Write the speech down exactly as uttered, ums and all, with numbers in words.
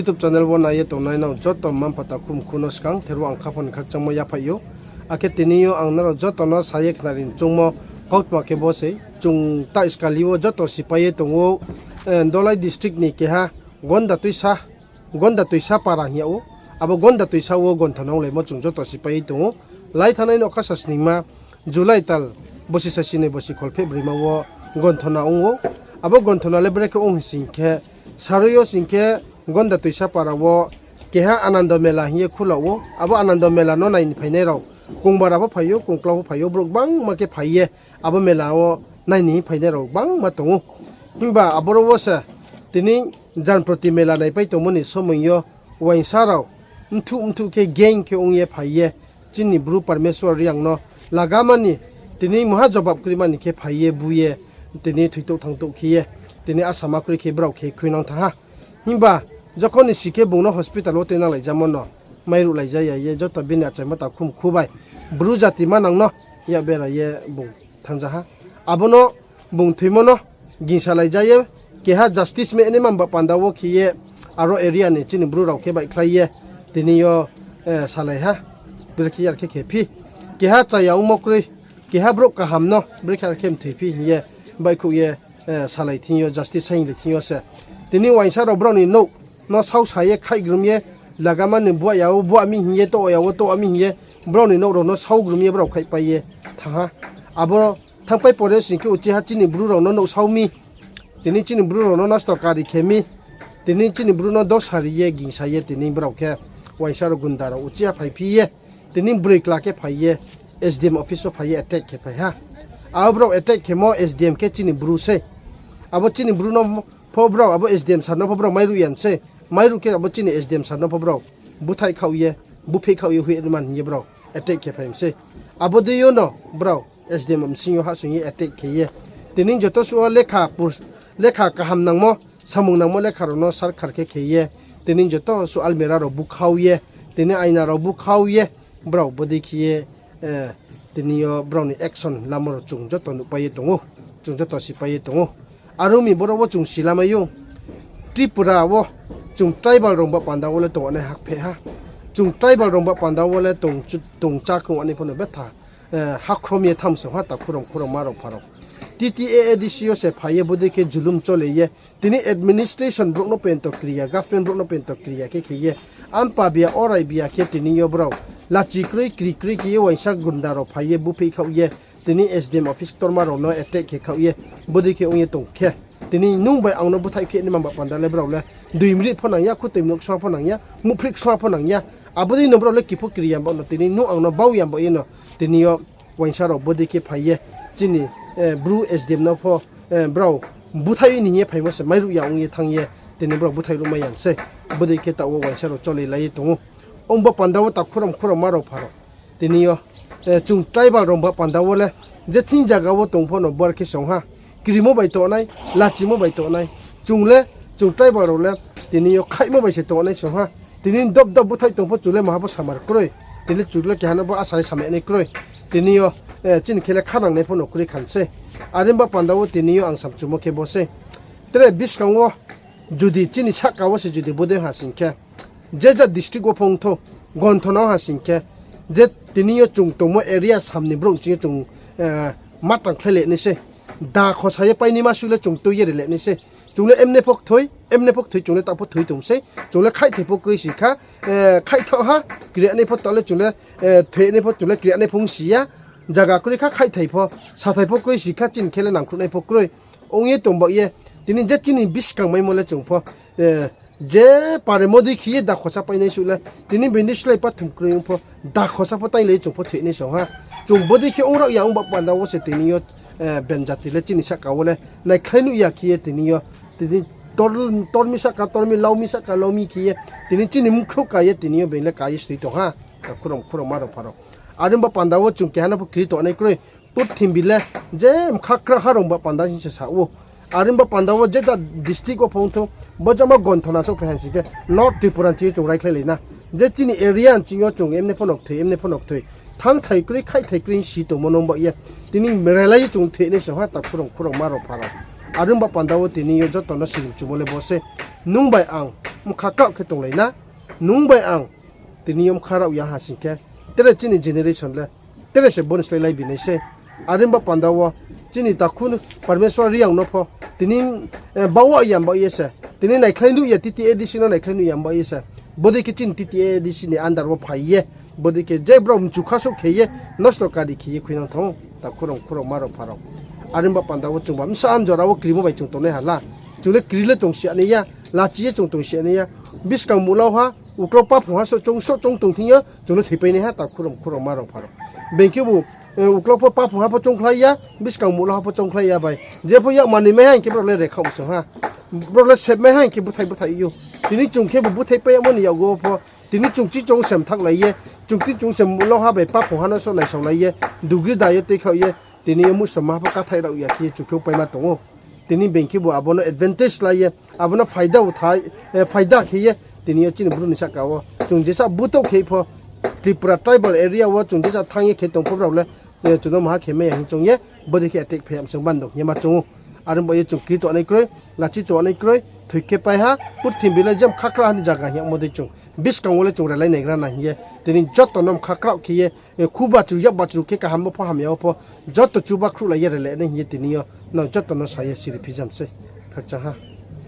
YouTube channel wo nai ye tongnai nrao joto mma-mpha takhu mkhu no skang therwo ang khaphang ni khakchangmo yaphaih ou. Akhe tini yo ang nrao joto no sa ye khnari choungmo kautma khe bo sei, chung ta skali wo joto sipai ye tong ou, Dolai district ni keha Gonda Tuisa, Gonda Tuisa para hing yag ou. Abo Gonda Tuisa wo gonthona onglaimo chung joto sipai ye tong ou. Lai thanngnai no khasa sningma July tal bosi sasi noi bosi kholpheh broima wo gonthona ong ou. Abo gonthona le brekhe ong hing sing khe, saroi yo sing khe Gonda Tuisa para wo keha Anando Mela hing ye khula ou. Abo Anando Mela no nai ni phainai rao kongbara pho phai ou, kongklau pho phai ou, brouh gbangma khe phai ye abo mela wo nai ni phainai rao gbangma tong ou. Himba aboro wo se tini Janproti Mela naipai tongmo ni somoing yo uaingsa rao mthuh mthuh khe gang khe ong ye phai ye chini Bru Parmeswar Reang no lagama ni tini maha jobab krima ni khe phai ye bu ye tini thoitouh thanngtouh khe ye tini asama kroi khe brao khe khuinang thanng ha. Himba jokhon ni si khe bung no hospital wo tuinang laijamo no mairuh laija ya ye joto bini achaimo takhu mkhu bai Bru jati manang no yak bera ye bung thanngja ha. Abo no bung thoimo no gingsa laija ye keha justice mai nai mamba panda wo khe ye aro area ni chini Bru rao khe baihkhlai ye tini yo salai ha. Brekhe yar khe khe phi, keha chaya ongmo kroi, keha brouh kaham no brekhe yar khe mthoi phi hing ye baihkhouh ye salai thing yo, justice saing le thing yo se tini uaingsa rao brao ni nouh no sausa ye khaihgrum ye, lagama ni buah ya wo buah mi hing ye, toh ya wo toh mi hing ye, brao ni nouh rao no saugrum ye brao khaihpai ye thanng ha. Abo thanngpai pore sing khe uchih ha chini Bru rao no nouh sau mi, tini chini Bru rao no nosto kari khe mi, tini chini Bru no dosa ri ye gingsa ye tini brao khe uaingsa rao gunda rao uchih ha phaiphi ye tini broi kla khe phai ye S D M office wo phai ye attack khe phai ha. Abo brao attack khemo S D M khe chini Bru sei. Abo chini Bru no pho brao, abo S D M sir no pho brao mairuh ya sei. Mairuh khe abo chini S D M sir no pho brao búthaih khaoh ye, búpheih khaoh ye hoih man hing ye brao attack khe phai mi sei. Abo dei yo no brao S D M bsing yo hahsoing ye attack khe ye tini joto suh wo lekha kaham nangmo, samung nangmo lekha rao no sarkhar khe khe ye tini joto suh almirah rao búkhau ye, tini aina rao búkhau ye, brao bodei khe ye tini yo brao ni action lamo rao chung joto nuhpai ye tong ou, chung joto sipai ye tong ou. Are ong mi boro wo chung silamai ou, Tripura wo chung tribal rao ba panda wo le tong nai hakpheh ha. Chung tribal rao ba panda wo le tong chá khe ong nai pho no betha hakhrom ye tham song ha takhu rao khurao ma rao pha rao. T T A A D C yo se phai ye bodei khe julum chole ye tini administration brouh no pento kri ya, government brouh no pento kri ya khe khe ye, ampa bia orai bia khe tini yo brao lachi kroi kri kroi khe ye uaingsa gunda rao phai ye búpheih khaoh ye tini S D M office ktorma rao no attack khe khaoh ye bodei khe ong ye tong khe, tini nung bai ang no búthaih khe nai mamba panda le brao le dui minute pho nang ya, khutoi mnuh ksua pho nang ya, muhphrih ksua pho nang ya. Abo dei no brao le kipho kri ya bo no tini nung ang no bau ya bo ye no tini yo uaingsa rao bodei khe phai ye chini Bru S D M no pho brao búthaih ni hing ye phaimo se mairuh ya ong ye thanng ye tini brao búthaih ruhmai ya sei. Bodei khe taoh wo uaingsa rao chole lai ye tong ou. Ong ba panda wo takhu rao khurao ma rao pha rao, tini yo chung tribal rao ba panda wo le je thing zaga wo tong pho no bar khe song ha. Krimo bai tongnai, lachimo bai tongnai. Chung le, chung tribal rao le tini yo khaihmo bai se tongnai song ha. Tini dob dob búthaih tong pho chung le maha pho samar kroi. Tini chung le keha no bo asa ye samai nai kroi. Tini yo chini khe le khanangnai pho no kroi khan sei. Are ba panda wo tini yo ang samchumo khe bo sei. Tre buskang wo judi chini sahka wo se judi bodei ha sing khe, je ja district wo phongthou, gonthona ha sing khe, je tini yo chung tongmo area sam ni brouh ching yo chung matang khlai le nai sei. Da khosa ye paini ma suh le chung tui ye ri le nai sei. Chung le emne pho kthoi, emne pho kthoi, chung le taoh pho thoi tong sei. Chung le khaihthai pho kroi si kha, khaihthao ha, kri nai pho taoh le chung le, thoi nai pho chung le kri nai pho ong si ya. Zaga kroi kha khaihthai pho, sathai pho kroi si kha chini khe le nangkhruh nai pho kroi. Ong ye tong baoh ye, tini je chini buskang maimo le chung pho, je pare mo dei khe ye da khosa painai suh le, tini bini slái pathum kroi ong pho, da khosa pho tainglai ye chung pho thoi nai song ha. Chung bodei khe ong rao ya ong ba panda wo se tini yo, ben jati le chini sahka wo le naikhlai nuh ya khe ye tini yo, tini tor, tor mi sahka tor mi, lau mi sahka lau mi khe ye, tini chini mkhrouh ka ye tini yo being le ka ye stoi tong ha. Khurao khurao ma rao pha rao. Are ong ba panda wo chung keha no pho kri tongnai kroi. Purthimbi le je mkha kraha rao ba panda sing se sa ou. Are ong ba panda wo je ja district wo phongthou, bo jama gonthona souhphai ha sing khe North Tripura ni ching yo chung raikhlailai na. Je chini area ni ching yo chung emne pho no kthoi, emne pho no kthoi. Thanngthai kroi, khaihthai kroi si tongmo no baoh ye, tini relai ye chung thoi nai song ha, ta khurao khurao ma rao pha rao. Are ong ba panda wo tini yo joto no sirimchumo le bo sei. Nung bai ang bkha kraoh khe tonglai na, nung bai ang tini yo bkha raoh ya ha sing khe, tre chini generation le tre se bo ni slái lai bi nai sei. Are himba panda wo chini takhu Parmeswar Reang no pho tini, eh, baoh ya mbaoh ye se, tini naikhlai nuh ya, T T A D C no naikhlai nuh ya mbaoh ye se, bodei khe chini T T A D C ni under wo phai ye, bodei khe je brao mchu kha souh khe ye, nosto kari khe ye khuinang thanng ou, takhu rao, mkhu rao, ma rao, pha rao. Are himba panda wo chung ba bsa an jora wo krimo bai chung tongnai ha la. Chung le kri le tong si ya nai ya, lachi ye chung tong si ya nai ya. Buskang muhlau ha, uklau paphung ha, soh choung, soh choung tong thing yo chung le thoipai nai ha, takhu rao, mkhu rao, ma rao, pha rao. Being khebu, eh, uklau pho paphung ha pho choungkhlai ya, buskang muhlau ha pho choungkhlai ya bai. Jepho yakmani mai ha hing khe brao le rekhaoh msong ha. Brao le sepmai ha hing khe búthaih búthaih ou. Tini chung khebu búthaih pai yagmo ni yakgu wo pho, tini chung chi chung sem thanglai ye, chung chi chung sem muhlau ha bai paphung ha no soh naisaolai ye, dugri da ye tuikhaoh ye, tini yo muhsoma ha pho kathaih raoh ya khe ye chung khe paima tong ou. Tini being khebu abo no advantage la ye, abo no phaida uthai, eh, phaida khe ye, tini yo chini Bru ni sahka wo chung jesa bútouh khe pho, Tripura tribal area wo chung jesa thanng ye khe tong pho brao le, eh, chung no maha khe mai ya hing choung ye, bodei khe attack phai ya msong bando hing ye ma choung ou. Are himba ye chung kri tongnai kroi, lachi tongnai kroi, thoi khe pai ha, purthimbi le jam khakra ha ni zaga hing yagmo dei chung buskang wo le chung relai naigra na hing ye, tini joto no bkha kraoh khe ye, eh, khu bachru, yak bachru khe kaham wo pho, hamya wo pho, joto chuba khruhlai ye relai nai hing ye tini yo nrao joto no sa ye siri phijam sei. Khakchang ha.